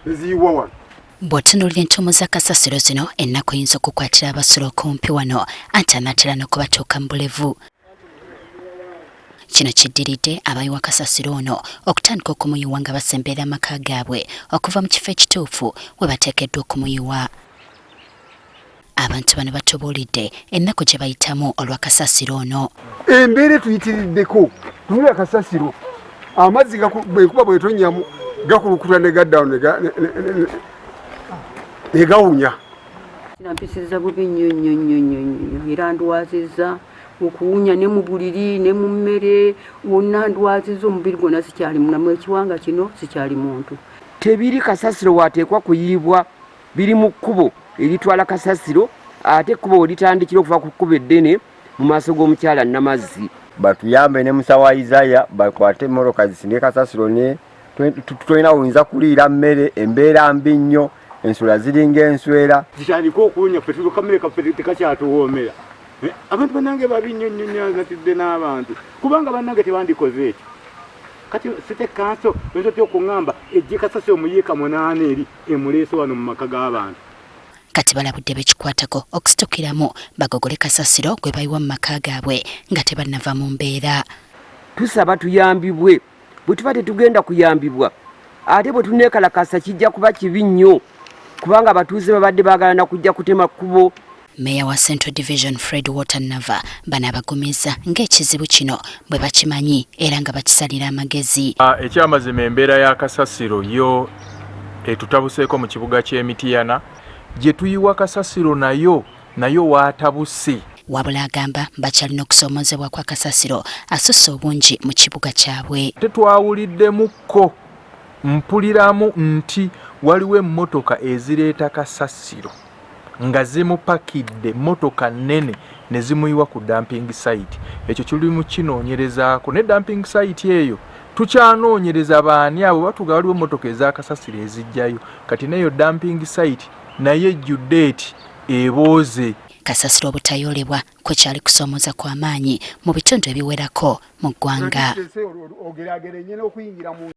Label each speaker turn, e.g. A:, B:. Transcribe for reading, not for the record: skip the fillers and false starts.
A: Eziyiwa wano.
B: Bw'otunuulira entuumu za kasasiro zino, ennaku eyinza okukwatira abasula okumpi wano anti anaatera n'okubatuuka mu bulevu. Kino kiddiridde abayiwa kasasiro ono okutandika okumuyiwa nga basemberera amaka gaabwe okuva mu kifo ekituufu we bateekeddwa okumuyiwa. Abantu bano batubuulidde ennaku gye bayitamu olwa kasasiro ono.
A: Embeera etuyitiriddeko, tunula kasasiro, amazzi bwekuba bwetonnyamu gakulukuta ne gaddawo ne gawunya.
C: Kinampisiza bubi nnyo nnyo nnyo nnyo nnyo, era ndwazizza okuwunya ne mu buliri ne mu mmere wonna, ndwazizza omubiri gwonna, sikyali mulamu, ekiwanga kino sikyali muntu.
D: Tebiri kasasiro wateekwa kuyiibwa, biri mu kkubo eritwala kasasiro, ate ekkubo we litandikira okuva ku kkubo eddene mu maaso g'omukyala Namazzi.
E: Batuyambe ne musawo Isaya, bakwate emmotoka zisindike kasasiro, ne tulina wuyinza kuliira mmere, embeera mbi nnyo, ensula ziringa enswera.
A: Zitandike okuwunya, ffe tukamere kaffe tekakyatuwoomera. Abantu bannange babi nnyo nnyo nnyo, natidde n'abantu kubanga bannange tebandikoze ekyo. Kati city council oyinza otya okuŋŋamba ejje kasasiro omuyiika 8 eri emuleese wano mu maka g'abantu?
B: Kati balabudde bekikwatako okusitukiramu bagogole kasasiro gwe bayiwa mu maka gaabwe nga tebannava mu mbeera.
D: Tusaba tuyambibwe, bwe tuba tetugenda kuyambibwa ate bwe tuneekalakasa kijja kuba kibi nnyo, kubanga abatuuze babadde baagala na kujja kutema kkubo.
B: Meeya wa Central Division Fred Walter Nava bano abagumiza ng'ekizibu kino bwe bakimanyi era nga bakisalira amagezi.
F: Ekyamazima embeera ya kasasiro yo etutabuseeko mu kibuga ky'e Mityana, gye tuyiwa kasasiro nayo waatabuse.
B: Wabula agamba bakyalina okusoomoozebwa kwa kasasiro asusse obungi mu kibuga kyabwe.
F: Tetwawuliddemukko, mpuliramu nti waliwo emmotoka ezireeta kasasiro nga zimupakidde, mmotoka nnene, ne zimuyiwa ku dumping site. Ekyo kiri mu kinoonyerezaako, ne dumping site eyo tukyanoonyereza baani abo batuga. Waliwo emmotoka ezakasasiro ezijjayo, kati neyo dumping site naye ejjudde eti ebooze.
B: Kasasiro obutayoolebwa kukyali kusoomooza kw'amaanyi mu bitundu ebiwerako mu ggwanga.
A: Ogeraagerenye n'okuyingira mu